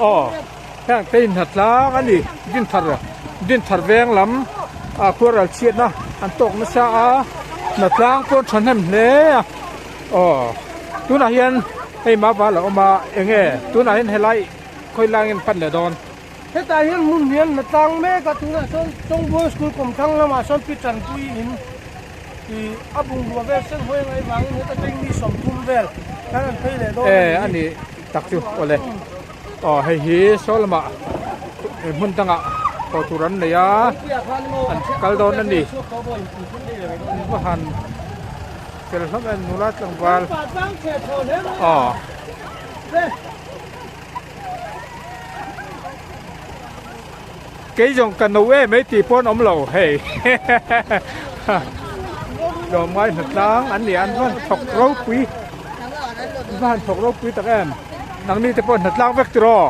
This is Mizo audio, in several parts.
Aw heng te in hnatlang a ni Dinthar Dinthar veng lam ah khuaral chhiatna an tawk nasa a hnatlang pawh thahnem hle a aw tunah hian hei mau val a awm a eng nge tunah hian helai khawi lai nge an pan leh dawn. Hetah hian hmun hian hnatlang mek a tunah chuan Chawngbual school kawmthlang lamah sawn pi tanpui in ih a bungrua vel sen hawi angai vangin heta teng mi 30 vel kan han phei leh dawn a ni. E ani tak chu awle aw hei hi saw lamah hmun dangah haw tur an nei a an kal dawn a ni va han fel hlawm em nula tlangval aw. Kei zawng ka no em mai tih pawh an awm lo hei tlawmngai hnatlang an ni an van thawk ropui an va han thawk ropui tak em nangni te pawh hnatlang vek tiraw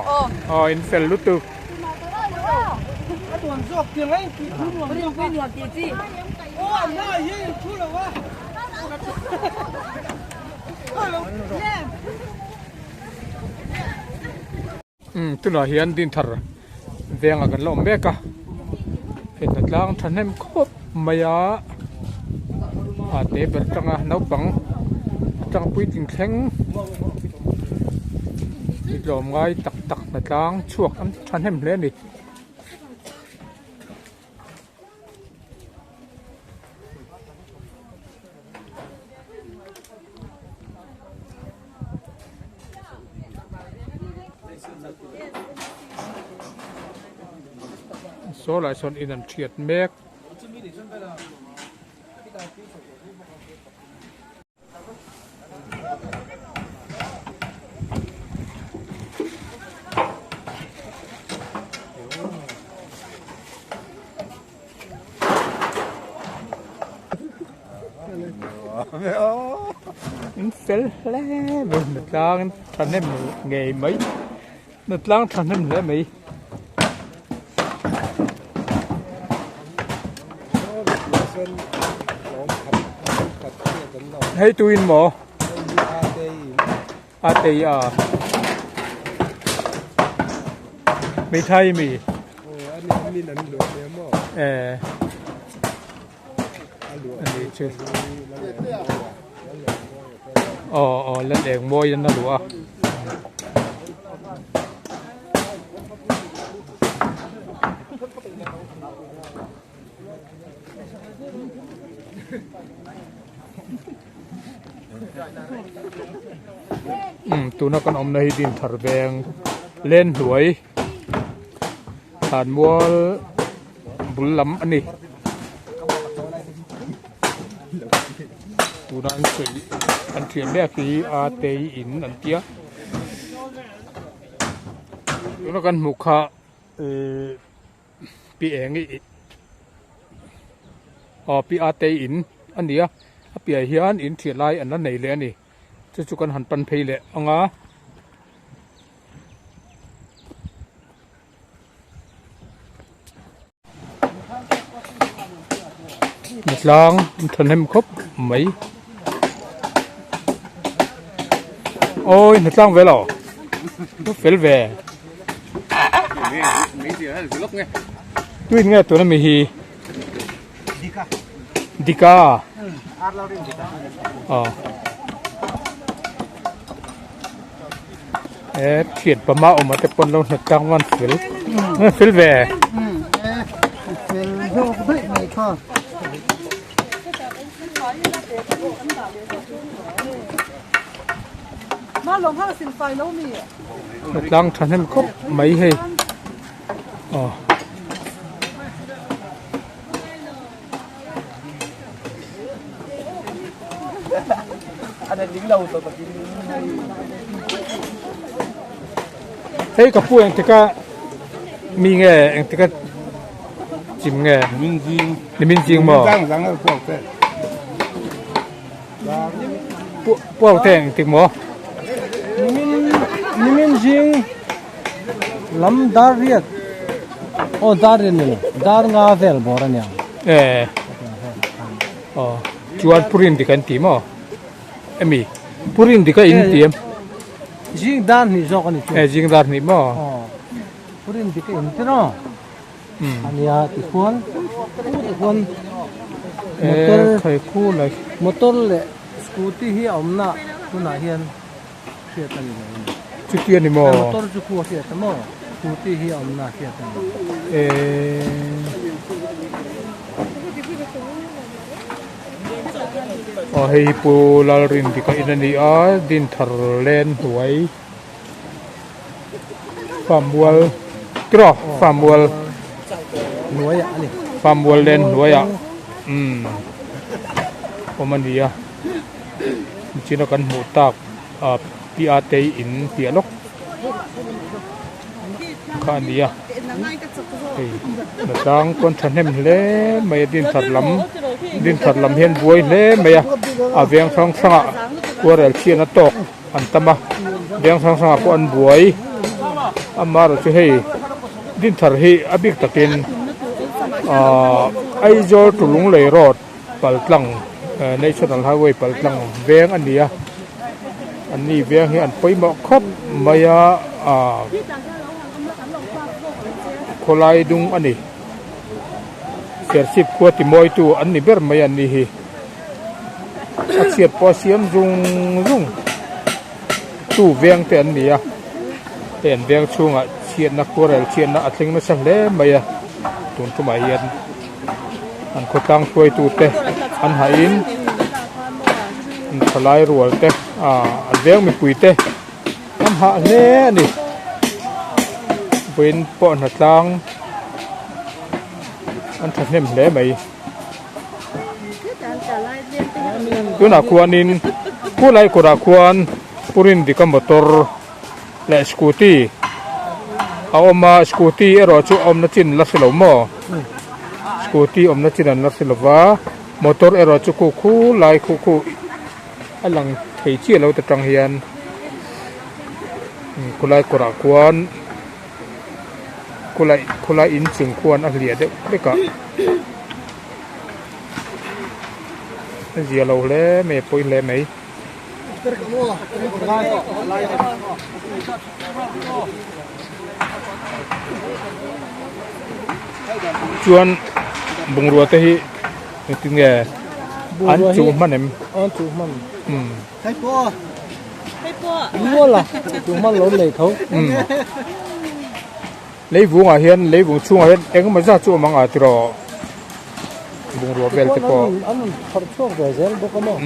aw in fel lutuk. Umm tunah hian Dinthar vengah kan la awm mek a hei hnatlang thahnem khawp mai a a te ber atanga naupang atang puitling thleng mi tlawm ngai tak tak hnatlang chhuak an thahnem hle a ni. Saw lai sawn in an thiat mek. In fel hle mai hnatlang thahnem ngei mai hnatlang thahnem hle mai. Hei tuin maw a tei a hmeithai mi eh ani chu aw aw lal eng mawi an la luh a. Umm tuna kan awmna hi Dinthar veng len hnuai thlanmual bul lam a ni tuna an sawi an thian mek hi a tei in an tia tuna kan hmuh kha ehh pi eng i aw pi a tei in a ni a a piah hian in thian lai an la nei leh a ni chu chu kan han pan phei leh ang a. Tlang an thahnem khawp mai awi hnatlang ve lo fel ve tuin nge tuna mi hi dika aw e thian pama awm te pawn lo hnatlang van fel fel ve fel zawk daih mai kha. Tlang thahnem khawp mai hei aw. Hei ka pu engtik a mi nge engtik a chim nge nimin zing maw puau te engtik maw nimin zing lam dar riat aw dar riat ni lo dar nga vel bawr ania e aw chuan purin dik an ti maw emi purin dik a in ti em. Zing dar hnih zawk a ni chu. E zing dar hnih maw? Aw. Purin dik a in te maw? Ania tikhuan tikhuan motor khai khu lai motor leh scooty hi a awmna tunah hian hriat a ni lo a ni. Chuti a ni maw? Motor chu khu a hriat a maw? Scooty hi a awmna hriat a ni lo. E Aw hei hi Pu Lalrindika in a ni a Dinthar len hnuai. Farmwal tiraw farmwal hnuaiah a ni farmwal len hnuaiah umm awm a ni a nichina kan hmuh tak ah pi a te in piah lawk kha a ni a hei hnatlang pawn thahnem hle mai a dinthar lam dinthar lam hian buai hle mai a a veng hrang hrangah khuarel chhiatna tawk. An tam a, veng hrang hrangah pawh an buai. Amaherawh chu hei Dinthar hi a bik takin ahh Aizawl to Lunglei road pal tlang National Highway pal tlang veng a ni a, anni veng hi an pawimawh khawp mai a ahh khawlai dung a ni. Serchhip khua timawitu an ni ber mai anni hi. A chhiat pawh a siam zung zung tu veng te an ni a hei an veng chhungah chhiatna khuarel chhiatna a thleng nasa hle mai a tun tumah hian an khawtlang hruaitu te an hahin an thalai rual te ah an veng mipui te an hah hle a ni vawiin pawh hnatlang an thahnem hle mai. Tunah khuanin khulai kawrah khuan Purindika motor leh scooty a awm a scooty erawh chu a awmna chin la hre lo maw scooty awmna chin an la hre lo va motor erawh chu khu khulai khu khu a lang thei chiah lo ta tang hian khulai kawrah khuan. Khawlai khawlai inchung khuan a hliah deuh vek a a zia lo hle mai a pawi hle mai. Chuan bungrua te hi engtin nge an chuh hman em? An chuh hman. Muala tumah lo nei tho. Leivungah hian leivung chhungah hian engemaw zat chu awm ang a tiraw bungrua vel te pawh. An rawn phawrh chhuak ve zel bawk a maw.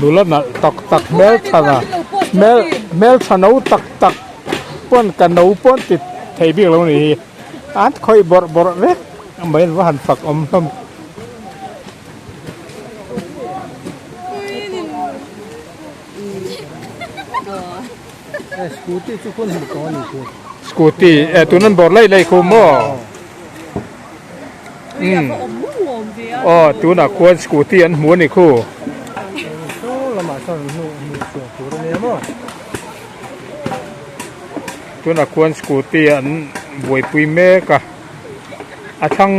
Nula nalh tak tak hmeltha hmel hmeltha no tak tak pawn ka no pawn ti thei bik lo ni hi an khawih bawrh bawrh vek mai an va han fak awm hlawm. Scooty e tun an bawr laih laih khu maw umm aw tunah khuan scooty an hmu a ni khu. Tunah khuan scooty an buaipui mek a. A thlang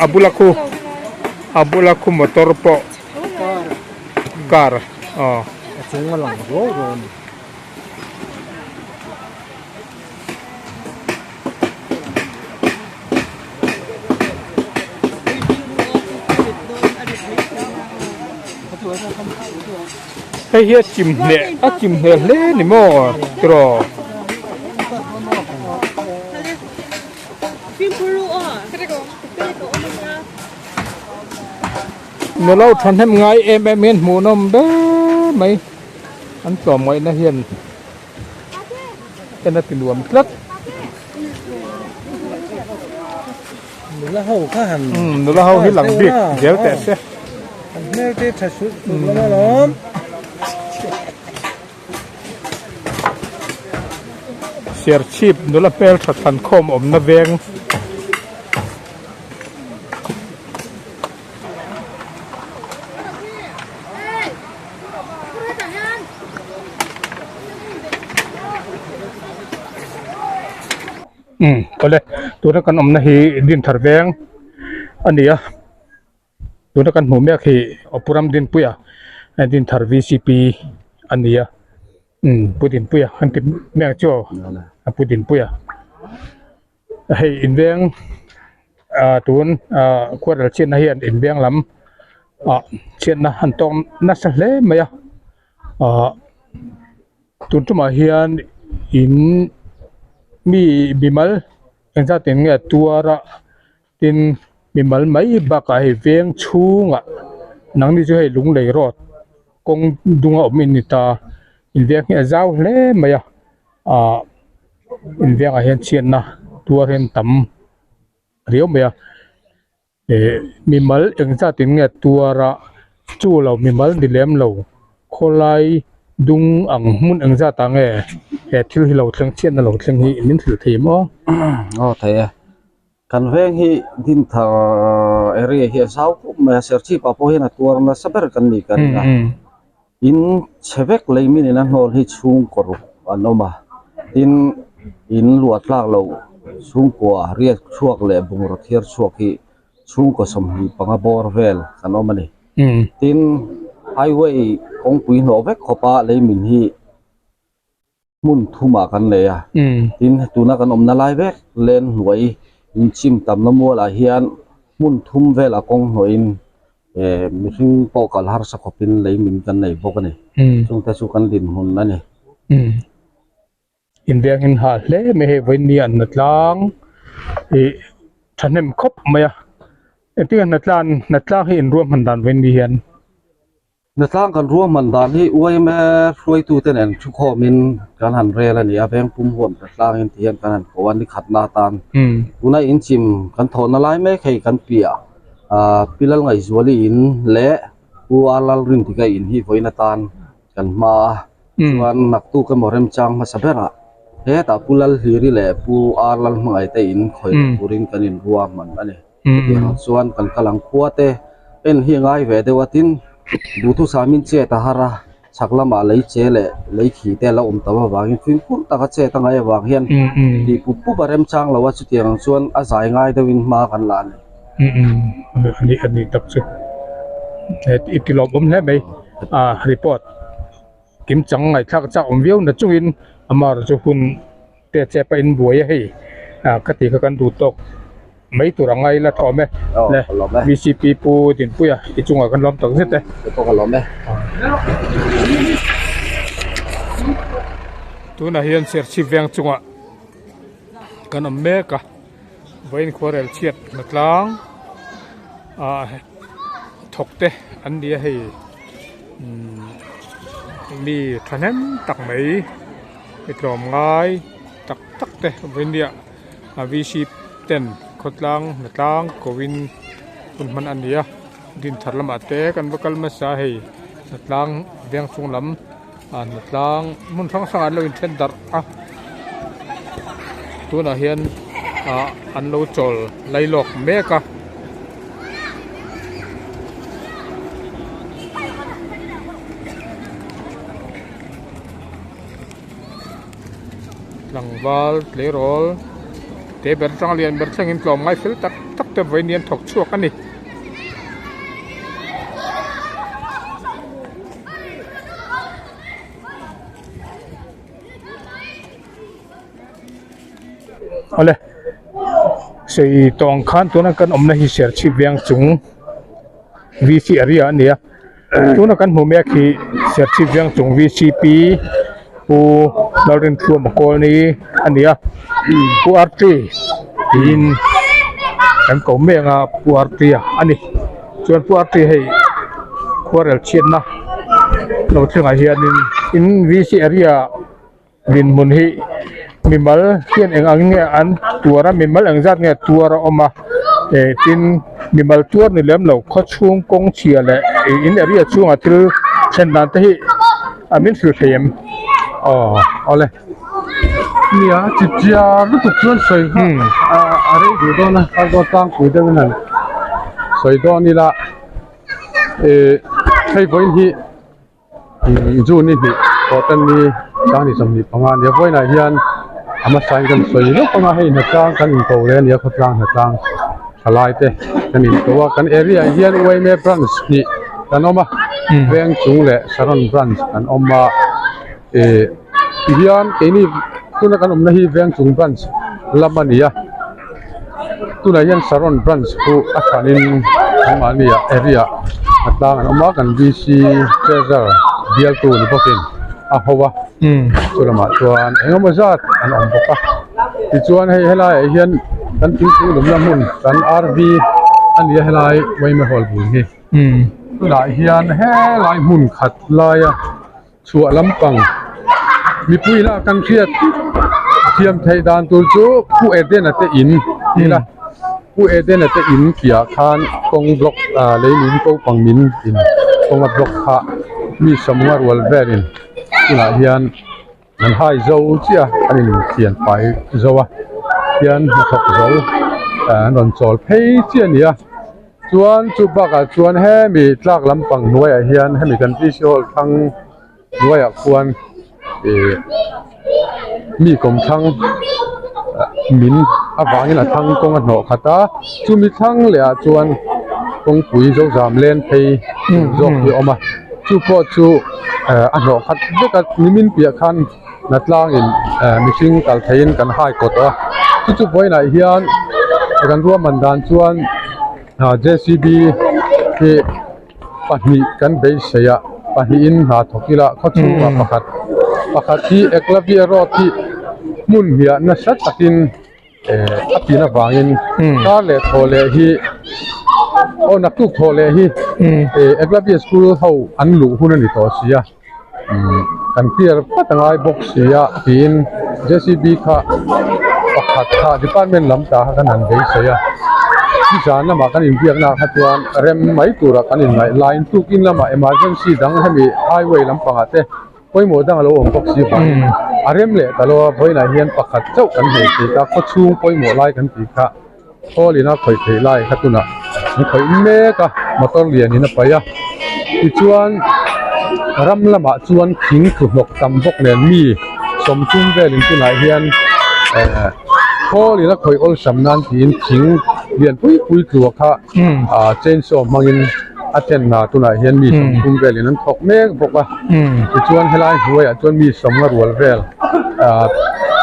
a bula khu a bula khu motor pawh car aw. A chung a lang ruau ruau a ni. Hei hi a chim hneh a chim hneh hle ni maw tiraw. Nula thahnem ngai em em hian hmuhnawm ber mai an tlawmngaihna hian en a ti nuam tlat. Nula ho kha han nula ho hi lang bik zel teh se. An hmel te tha suh suh lam alawm. Serchhip nula hmeltha thlankhawm awmna veng. Umm awle tuna kan awmna hi Dinthar veng a ni a tuna kan hmuh mek hi Opuram Dinpuia Dinthar V C P a ni a umm Pu Dinpuia an ti mek chu a Pu Dinpuia. Hei inveng ah tun ah khuarel chhiatna hian inveng lam ah chhiatna an tawk nasa hle mai a ah tun tumah hian in mi mimal engzat in nge tuar a tin mimal mai bakah hei veng chhungah nangni chu hei lunglei road kawng dunga awm in ni ta inveng hi a zau hle mai a. ah inviangah hian chhiatna tuar hian tam riau mai a eh mimal engzat in nge tuar a chu lo mimal ni lem lo khawlai dung ang hmun engzat ah nge he thil hi lo thleng chhiatna lo thleng hi min hrilh thei maw? Aw thei e kan veng hi Dinthar area hi a zau khawp mai a Serchhip ah pawh hian a tuar nasa ber kan ni ka ring a. In chhe vek lei min in a hnawl hi chhungkaw ruk an awm a, tin in luah tlak loh chhungkua riat chhuak leh bungraw thiar chhuak hi chhungkaw 25 bawr vel kan awm a ni. Tin highway kawngpui hnawh vek khawpa lei min hi hmun thumah kan nei a, tin tuna kan awmna lai vek len hnuai inchim tamna mualah hian hmun thum velah kawng hnawhin eh mihring pawh kal harsa khawpin lei min kan nei bawk a ni, chungte chu kan dinhmun a ni. Inbiakin hah hle mai hei vawiin an na tlang ih thahnem khawp mai a, engtin nge hnatlan hnatlang hi inruahman dan vawiin ni hian. Hnatlang kan ruahman dan hi yma hruaitute nen thukhawmin kan han rel a ni a, veng pum huam hnatlangin ti hian kan han ko a, ni khatna atan tuna inchim kan thawhna lai mek hei kan piah ah Pi Lalngaihzuali in leh Pu A Lalrintika in hi vawiin atan kan hma a, chuan naktuk emaw remchang hmasa berah hetah Pu Lalhliri leh Pu A Lalhmangaihte in khawih leh turin kan inruahman a ni. Chutiang chuan kan kal ang khua te en hi a ngai ve deuh a tin duhthusam in chet a har a chhak lamah lei che leh lei khi te a lo awm tam avangin fimkhur taka chet a ngaih avang hian tih pup pup a remchang lo a chutiang ang chuan a zai ngai deuhin hma kan la a ni. Ani ani tak chu i ti lawmawm hle mai a report kim chang ngaihthlak chak awm viau na chungin amah erawh chu hun te chep a inbuai a hei ah ka tih kha kan duh tawk mai tur a ngai la thawm e le vcp pu Dinpuia i chungah kan lawm tak zet e. Tunah hian Serchhip veng chungah kan awm mek a vawiin khuarel chhiat hna tlang ah thawk te an ni a hei umm mi thahnem tak mai. I tlawm ngai tak tak te vawinia a v c ten khawtlang hnatlang ko in hun hman a ni a dinthar lamah te kan va kal hmasa a hei hnatlang veng chhung lam ah hnatlang hmun hrang hrang ah an lo inthen darh a tunah hian ah an lo chawl lailawk mek a. Tlangval tleirawl te ber atanga lian ber thlengin tlawm ngai fel tak tak te vawiin hi an thawk chhuak a ni. Awle sei tawng khan tuna kan awmna hi Serchhip veng chung V C area a ni a. Tuna kan hmuh mek hi Serchhip veng chung VCP Pu Lalrinthuama Kawlni a ni a, Pu RT tiin kan ko mek a Pu RT a a ni. Chuan Pu RT hei khuarel chhiatna lo thlengah hianin in VC area Dinhmun hi mimal hian eng ang nge an tuar a mimal eng zat nge tuar a awm a eh tin mimal tuar ni lem lo khaw chhung kawng chhia leh ih in area chhungah thil thlen dan te hi a min hrilh thei em aw awle. Nia chipchiar lutuk chuan sawi kha a rei duh dawn a kal dawn tlangpui deuh in han sawi dawn ila ih hei vawiin hi June ni hnih thawhtan ni sangni 25 a nia vawiinah hian a hmasain kan sawi lawk ang a hei hnatlang kan inko leh a nia khawtlang hnatlang thalai te kan inko a kan area ah hian yma branch hnih kan awm a veng chung leh saron branch kan awm a ih tihian keini tuna kan awmna hi veng chung branch lam a ni a tunah hian saron branch pawh a hranin anmahni ah area a tlang an awm a kan VC treasurer bialtu ni bawkin a ho a chu lamah chuan eng emaw zat an awm bawk a tichuan hei helaiah hian kan thingpui lumna hmun kan RV a ni a helai yma hall bul hi tunah hian helai hmun khat laia chhuah lampang mipui lah kan hriat thiam theih dan tur chu Pu Edena te in ila Pu Edena te in piah khan kawng block ah leimin ko pang min in kawnga block kha mi sawmnga rual velin tunah hian an hai zo chiah a an inthian fai zo a hian hnathawk zo an rawn chawl phei chiah a ni a. Chuan chu bakah chuan hemi tlak lampang hnuaiah hian hemi kan PC hall thlang hnuaiah khuan ih mi kawmthlang min avangin a thlang kawng a hnawh khat a chumi thlang leh ah chuan kawngpui zozam len phei zawk hi a awm a chu pawh chu a hnawh khat vek a nimin piah khan hnatlangin mihring kal theiin kan hai kaw tawh a chu chu vawiinah hian kan ruahman dan chuan J C B hi pahnih kan beisei a pahnihin hna thawk ila khaw chhungah pakhat pakhat hi Eklavia road hi hmun hniah nasa takin eh a pin avangin kar leh thaw leh hi aw naktuk thaw leh hi eh Eklavia school ho an luh hun a ni tawh si a. Kan clear vat a ngai bawk si a tiin J C B kha pakhat kha department lam ta kha kan han beisei a nizan lamah kan inbiakna ah kha chuan rem mai tura kan inngaih laiin tukin lamah emergency dang hemi highway lampangah te pawimawh dang a lo awm bawk si vangin a rem leh ta lo a vawiinah hian pakhat chauh kan hmuh thei ta khawchhung pawimawh lai kan tih kha. Khawl in a khawih theih lai kha tunah an khawih mek a motor lian in a paih a tichuan ram lamah chuan thing thu hnawk tam bawk nen mi sawmthum velin tunah hian eh khawl in a khawih awlsam nan tiin thing lian pui pui tlua kha ah chainsaw hmangin a then hna tunah hian mi sawmthum velin an thawk mek bawk a tichuan helai hnuaiah chuan mi sawmnga rual vel ah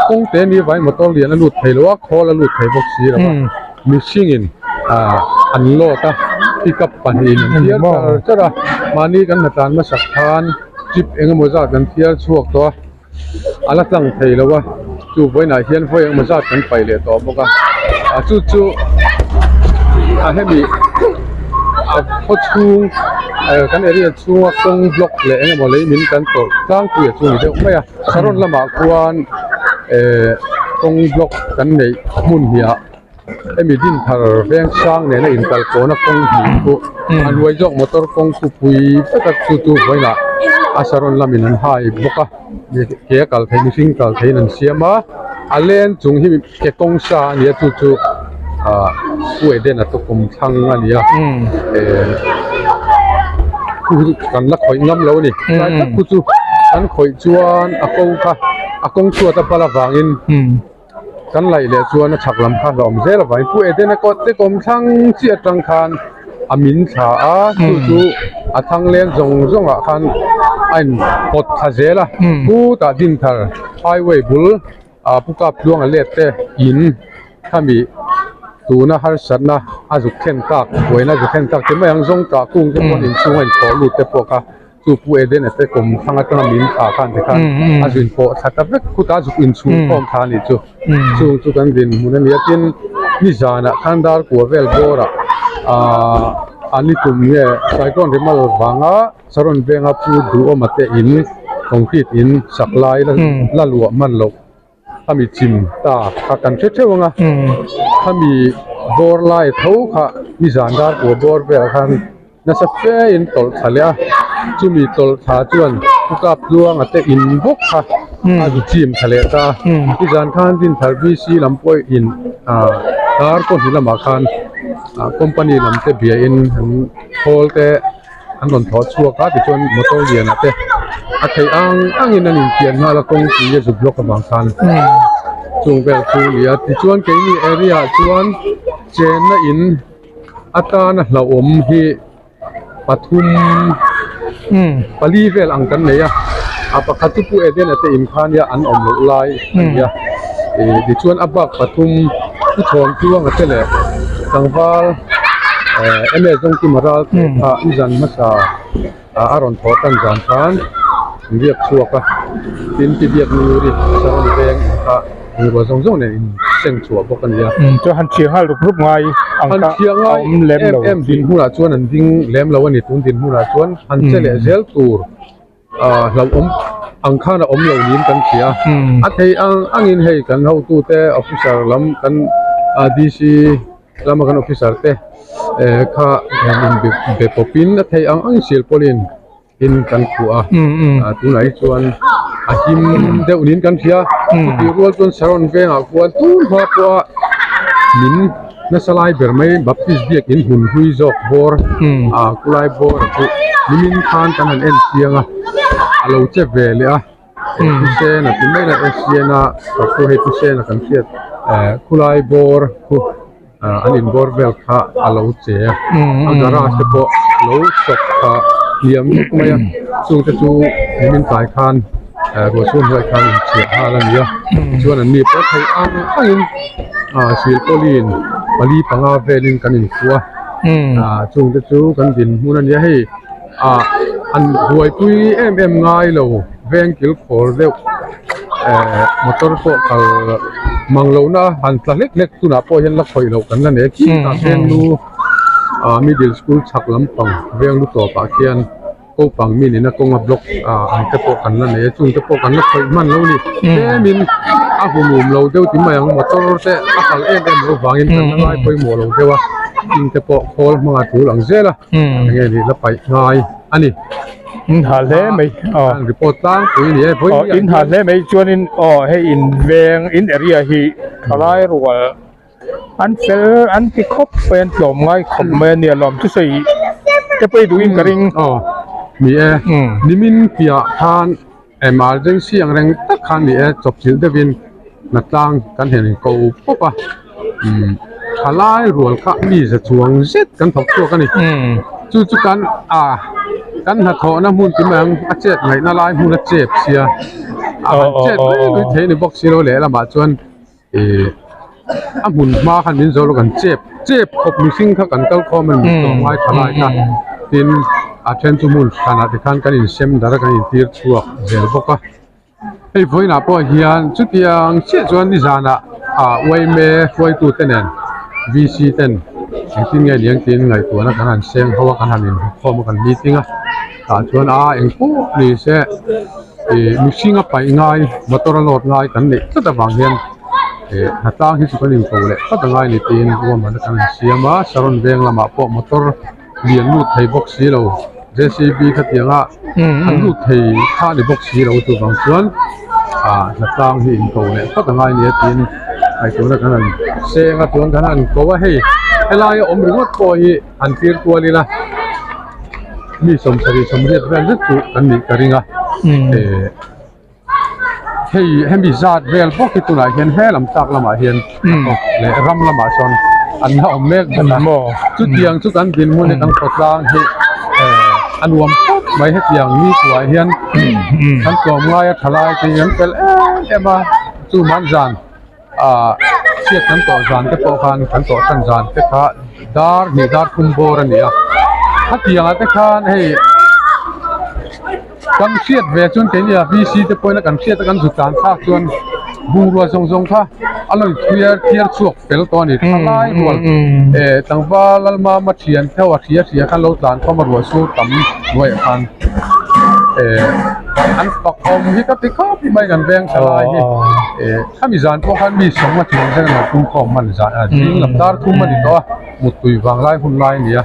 kawng te ni vai motor lian a lut thei lo a khawl a lut thei bawk si lo a mihringin ah an load a pickup pahnihin an thiar char char a mahni kan hnatlan hmasak khan trip eng emaw zat an thiar chhuak tawh a a la tlang thei lo a chu vawiinah hian vawi eng emaw zat kan paih leh tawh bawk a ah chu chu a hemi a khaw chhung eh kan area chhunga kawng block leh eng emaw lei min kan tawrh tlangpui a chu ni deuh mai a saron lamah khuan eh kawng block kan neih hmun hniah hemi din thar veng sang nena inkal pawhna kawng hnih chu a hnuai zawk motor kawng khupui vek a chu chu vawiinah a saron lamin an hai bawk a ke a kal theih mihring kal theihin an siam a a len chung hi ke kawng sa a ni a chu chu ah Pu Eden a tukum thlang a ni a eh khu hi kan la khawih ngam lo a ni tlai tak khu chu kan khawih chuan a ko kha a kawng chhuat a pal avangin. Kan laih leh chuan a chhak lam kha hlauhawm zel avangin Pu Edena kawt te kawm thlang chi atang khan a min thla a, chu chu a thang leng zawng zawng ah khan a in pawt thla zel a, khutah Dinthar highway bul ah Pu Kap Tluanga let te in khami tuna harsatna a zuk thlen tak buaina a zuk thlen tak te mai ang zawng tah kung te pawh inchhung a inthawh lut te pawh kha Chu Pu Edena te kum thlang atanga min thla khan te khan a zin pawh thla ta vek khut a zuk inchhung khawm thla a nih chu. Chung chu kan dinhmun a ni a tin nizanah khan dar kua vel bawrah aah an ni tum nge Cyclone Rimal vanga Saron venga Pu Duhawma te in concrete in sak lai la luah hman loh. Khami chim ta kha kan hre theuh ang a, khami bawr lai tho kha nizan dar kua bawr velah khan nasa fe in tawlh thla leh a, chumi tawlh thla chuan Pu Kap Tluanga te in bawk kha. a zu chim thla leh ta a nizan khan Dinthar VC lam pawh in ah dar kaw hnu lamah khan ah company lam te bia in an khawl te an rawn thawh chhuak a tichuan motor lian ah te a theih ang ang in an inpian nghal a kawngpui a zu block avang khan chung vel chu a ni a tichuan keini area ah chuan chenna in atana hlauhawm hi. pathum pali vel ang kan nei a a pakhat chu pu Edena te in khan nia an awm loh lai a ni a ih tichuan a bak pathum pu chhawn tluanga te leh tlangval eh M S Zawngkima ral te kha nizan hmasa ah a rawn thawh tan zan khan an riak chhuak a tin ti biak nuri saron veng in kha. Bungrua zawng zawng nen in seng chhuah bawk a ni a. Chuan han thiah nghal rup rup ngai ang kha a awm lem lo. Han thiah ngai em em dinhmunah chuan an ding lem lo a ni. Tun dinhmunah chuan han che leh zel tur hlauhawm ang khan a awm lo niin kan hria a. A thei ang angin hei kan hotute officer lam kan DC lama kan officer te kha in be pawpin a thei ang ang silpawlin. in kan khuh a ah tunah hi chuan a him deuh niin kan hria chutih rual chuan saron vengah khuan tun hma pawha min nasa lai ber mai baptist biak in hmun hlui zawk bawr ah khulai bawr ah chu nimin khan kan han en chiang a a lo che ve leh a thisen a ti mai a asian a hei thisen a kan hriat eh khulai bawr khu. An inbawr vel kha a lo che a, a garage te pawh lo sawp kha hliam vek mai a, chungte chu nimin tlai khan ruah chhung hnuaiah khan inchhiah nghal a ni a, tichuan an ni pawh theih ang angin silpawlin pali panga velin kan inkhuh a, chungte chu kan dinhmun a ni a, hei ah an buaipui em em ngai lo veng kil khawr deuh eh motor pawh kal mang lohna han tla hlek hlek tunah pawh hian la khawih loh kan la nei a chutah venglu ah middle school chhak lampang venglu tawpah khian naupang mi nena kawnga block ah ang te pawh kan la nei a chung te pawh kan la khawih hman lo a ni tlemin a humum lo deuh ti mai ang motor te a kal em em loh vangin kan la ngai pawimawh lo deuh a thing te pawh khawl hmanga tul ang zel a. Enge nih la paih ngai a ni. In ha hle mai aw. An report tlangpui a ni e. Aw in ha hle mai chuanin aw hei in veng in area hi thalai rual an fel an ti khawp mai an tlawm ngai khawp mai a nia lawm thusawi te pawh i duhin ka ring. Aw ni e. Nimin piah khan emergency ang reng tak khan ni e chawpchilh deuhin hnatlang kan hen ko pawp a umm thalai rual kha mi za chuang zet kan thawk chhuak a ni chu chu kan ah kan hnathawhna hmun ti mai ang a chet ngaihna lai hmun a chep sia a han chet mai mai thei a ni bawk si lo lehlamah chuan. Ih a hmun hma khan min zo lo kan chep chep khawp mihring kha kan kal khawm a ni tlawm ngai tha lai kha tin a then chu hmun hranah te khan kan insem dar a kan intir chhuak zel bawk a hei vawiinah pawh hian chutiang chiah chuan nizanah ah yma hruaitu te nen VC ten engtin nge ni ang tiin ngaihtuahna kan han seng ho a kan han inkhawm a kan meeting a tah chuan a engpawh ni se. Ih mihring a paih ngai motor a load ngai kan neih tlat avang hian ih hnatlang hi chu kan inko leh tlat angai ni tiin ruahmanna kan han siam a saron veng lamah pawh motor lian lut thei bawk si lo J C B khatiang a an lut thei kha a ni bawk si lo chuvang chuan ah hnatlang hi inko leh tlat angai ni a tiin ngaihtuahna kan han seng a chuan kan han ko a hei helai a awm ringawt pawh hi han thlir kual ila. Mi 70 80 vel zet chu kan nih ka ring a eh hei hemi zat vel bawk hi tunah hian he lam tlak lamah hian leh ram lamah sawn an la awm mek bawk a chutiang chu kan dinhmun hi kan khawtlang hi eh a nuam khawp mai hetiang ni kuah hian kan tlawm ngai a tha lai te hi an fel em em a chu man zan. ah chhiat kan tawh zan te pawh khan kan tawh tan zan te kha dar hnih dar thum bawr a ni a hetiang ah te khan hei kan hriat ve chuan keini a V C te pawhin a kan hriat a kan zut tan thlak chuan bungrua zawng zawng kha a lo inthiar thiar chhuak fel tawh a ni thalai rual eh tlangval lalmama thian theuh a hria hria khan lo tlan khawm a ruah sur tam hnuaiah khan eh an fak awm hi ka ti khawp mai kan veng thalai hi eh. Khami zan pawh khan mi sawm a chuang zel lo pum khawm hman zan a zing lam dar thum a ni tawh a muttui vang lai hun lai a ni a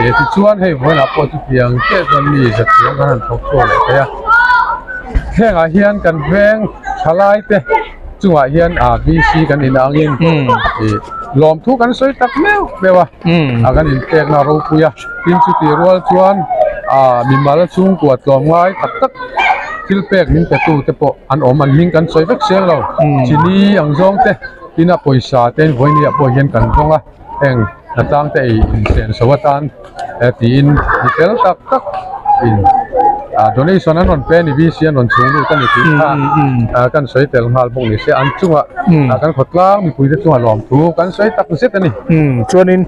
eh tichuan hei vawiinah pawh chutiang chiah chuan mi za chuang khan an thawk chhuak leh thei a. Hengah hian kan veng thalai te chungah hian a VC kan in angin ih lawmthu kan sawi tak meuh meuh a a kan inpekna a ropui a tin chutih rual chuan ah mimal chhungkua tlawm ngai tak tak thil pek min pe tu te pawh an awm an hming kan sawi vek chiang lo chini ang zawng te tin a pawisa te vawinia pawh hian kan zawng a heng hnatlang te ei inchen so atan tiin mi fel tak tak in ah donation an rawn pe a ni VC an rawn chhung lut a ni tih kha ah kan sawi tel nghal bawk ni se an chungah ah kan khawtlang mipui te chungah lawmthu kan sawi tak zet a ni. Umm chuanin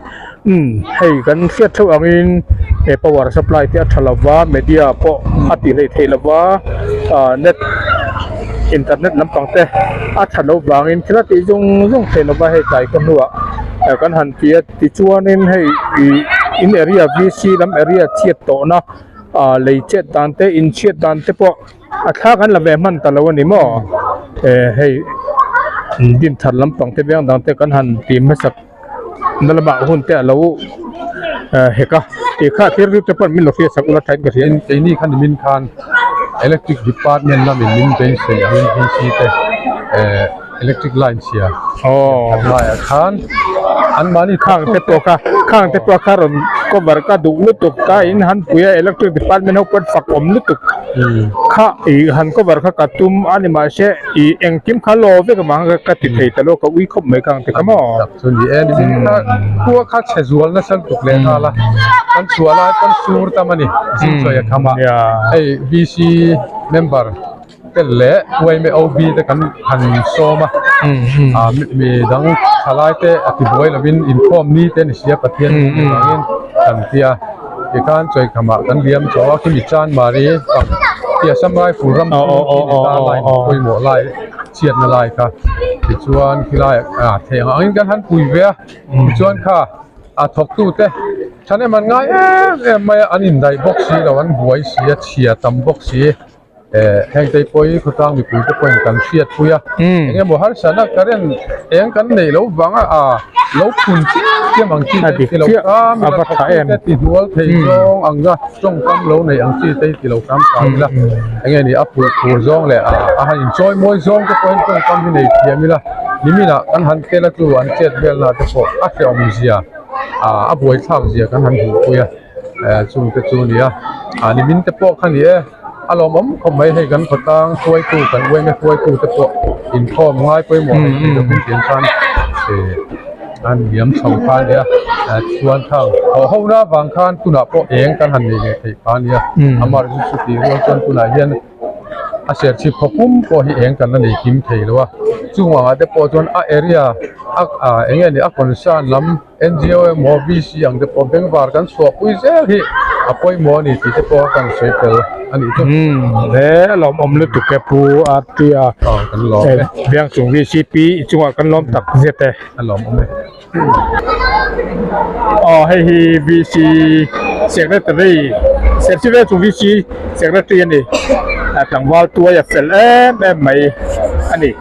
umm hei kan hriat theuh angin he power supply te a tha lova media pawh a tih hleih theih lova ah net internet lampang te a tha lo vangin thil a tih zung zung theih lova hei tlai ka hnuah kan han ti a. Tichuanin hei ih in area VC lam area chhiat tawhna ah lei chet dan te in chhiat dan te pawh a thla kan la ve hman ta lo a ni maw eh hei din thar lampang te veng dang te kan han ti hmasak na lamah hun te a lo eh hek a tih kha thil ri te pawh min lo hriatsak ula thain ka hria. Keini khan nimin khan electric department lamin min beisei angin VC te eh. Electric line chhia aw laiah khan an mahni khang te pawh kha khang te pawh kha rawn cover ka duh lutuk ka in han pui a electric department ho pawh fak awm lutuk kha ih han cover kha ka tum a ni mahse ih engkim kha law vek avang kha ka ti thei ta lo ka ui khawp mai khang te kha maw tak chu ni e ni min kha khua kha chhe zual nasa lutuk leh nghal a kan chhuah lai pawn sur tam a ni zing chawi a kham a hei VC member. Tel leh Uaime OB te kan han sawm a, ah mi dang thalai te a ti buai lovin inkhawm ni te ni sia Pathian ni vangin kan ti a, tikhan Chawikhamah kan liam chawh a khimi Chanmari pang khi Assam Rifle ram chhung khi ni ta line pawimawh lai chhiatna lai kha tichuan khilai ah theih ang angin kan han pui ve a tichuan kha a thawktu te thahnem an ngai em em mai a an indaih bawk si lo an buai si a chhia tam bawk si. Eh heng te pawh hi khawtlang mipui te pawhin kan hriat pui a eng emaw harsatna current eng kan neih loh vanga ah lo phun chiam chiam ang chi te ti lo hram ila thawk te ti hnual thei zawng ang a tawngkam lo nei ang chi te ti lo hram hram ila eng nge ni a pulh phur zawng leh a han inchawi mawi zawng te pawhin tawngkam hi nei thiam ila nimin ah kan han tel a chu an chet velna te pawh a hrehawm zia ah a buaithlak zia kan han hmuhpui a. Eh chung te chu a ni a ah nimin te pawh kha ni e a lawmawm khawp mai hei kan khawtlang hruaitu kan uaina hruaitu te pawh inkhawm ngai pawimawh leh thei lovin tih ang khan eh an liam chho kha a nia ah chuan khang haw ho na vang khan tunah pawh eng kan han nei leh theih kha a nia amaherawhchu chutih rual chuan tunah hian a serchhip khaw pum pawh hi eng kan la nei kim thei lo a chung angah te pawh chuan a area a ah eng nge ni a concern lam. NGO emaw VC ang te pawh bengvar kan chhuahpui zel hi a pawimawh a ni tih te pawh kan sawi fel a nih chu. Umm he a lawmawm lutuk e Pu Artia Aw kan lawm e. Biangchung VCP i chungah kan lawm tak zet e. A lawmawm e. Aw hei hi VC Secretary Serchhip Biangchung VC Secretary a ni. Tlangval tuai a fel em em mai a ni.